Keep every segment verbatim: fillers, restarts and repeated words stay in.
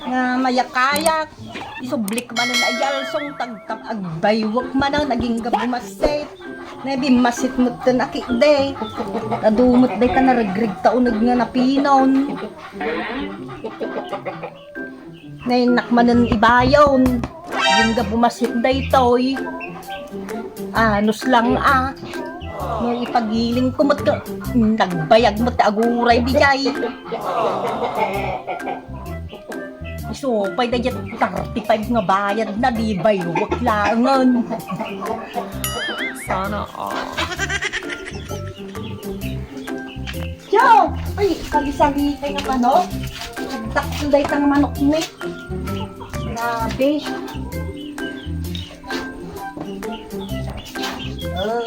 nga mayakayak. Isublik manen a yalsong tagtap agbaywek manen agingga bumassit. Ne bimmassit metten a kidde. Adu met dayta naregreg ta uneg nga napinon. Nainnak manen ibayon. Agingga bumassit daytoy. Anus lang a. No ipagiling ko met ka, nagbayag met aguray di jay. Isu pay da jet thirty-five nga bayad na di baywek laengen. Sana all. Yo! Ay, kalisali kay nga manok. Nagtakto dayta nga manok ni. Grabe. Eh,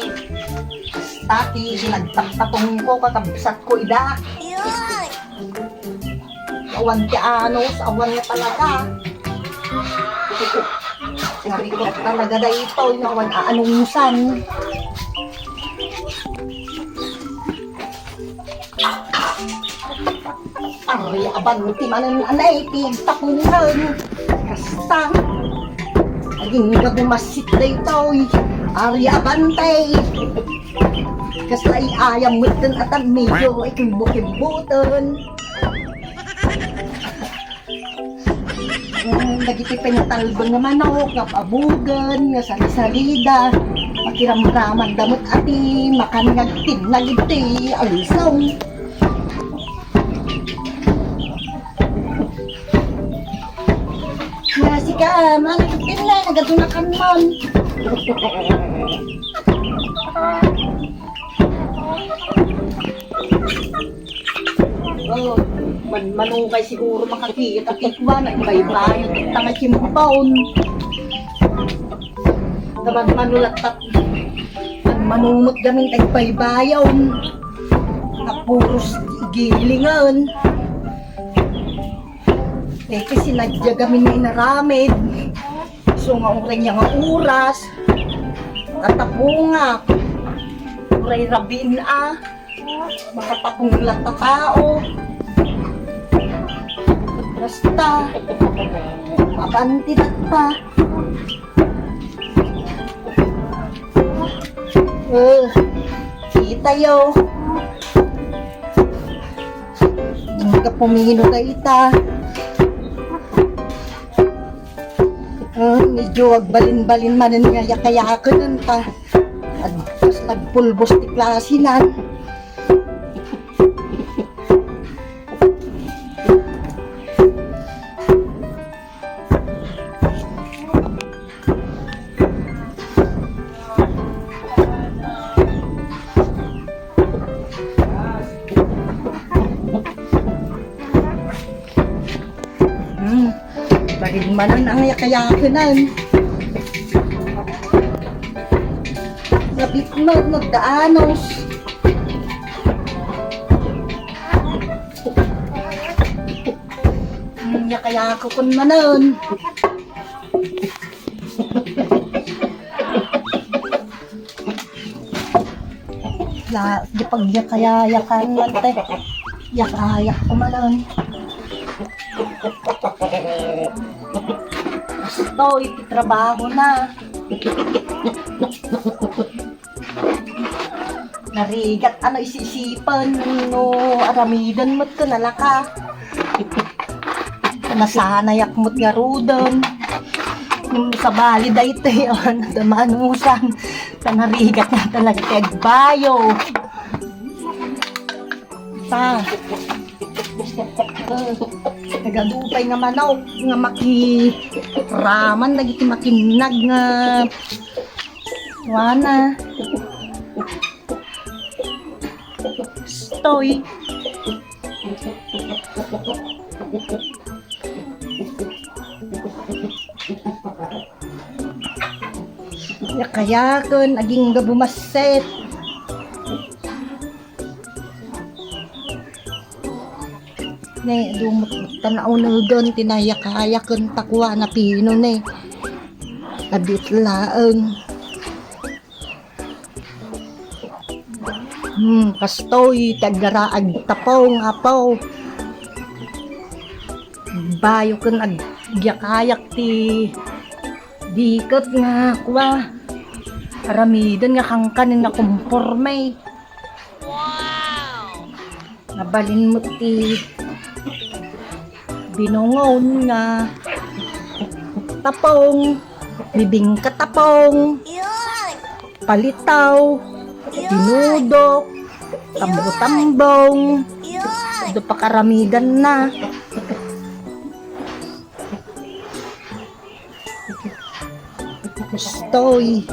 basta ti sinagpatpatong ko, kakabsat ko ida. Awan ti anus, awan nga talaga. Narikot talaga daytoy, no, awan aanusan. Ari, aban ti manen anay, ti agtapungan. Kasta. Agingga bumassit daytoy. Ari, abante. Kasta iayam metten a tagmiyo, ikimbo-kimboten. Mm, dagiti pinatalbeng nga manok, nga pabugen, nga salisalida, makiramraman da met a ti makan nga agtinnag iti alsong. Nga sika, man, agtinnag, nagadunakan man. Oh, man-, manukay siguro makakita ti kuana, ibaybayon, ta nga simpaon. Tabag manulattat, man-, manunot gamin ta ibaybayon. Nga puros igilingan. Daytoy sinadya gamin nga inaramid. So nga uray nga oras. Tatapungak. Uray rabiin a. Makatapungak ta tao. Basta. Akanti ta. Eh, kita yo. Nagapumino ta ita. Ah, medyo agbalin-balin manen nga yakayaken ta. Agpas nagpulbos ti klase nan. Hmm. Balik manen ang yakayakenan. Nabitnog, nagdaanos. Hmm, yakayakukon manen. La, di pagyakayayakan man, te. Yakayak ko manen. Basta, iti trabaho na. Narigat, ano, isisipen, no, aramiden met ken alaka. Nasanayak met ngaruden. Yung sabali daytoy, ano, damanusan. Sa narigat na talaga kay agbayo. Ta. Nagadupay nga manok, nga makiraman, dagiti makinnag nga wana. Stoy. Yakayaken, agingga bumassit. Ne, dumot ta naunegen ti nayakayaken ta kuana pino ne. Abit laeng. Hmm, kastoy, ti aggara-, agtapong, apo. Bayo ken agyakayak ti diket nga kua. Aramiden nga kankanen nga komporme. Nabalin met ti binungon nga tapong, bibingka tapong, palitaw, tinudok, tambo-tambong, do pakaramidanna. Ustoy.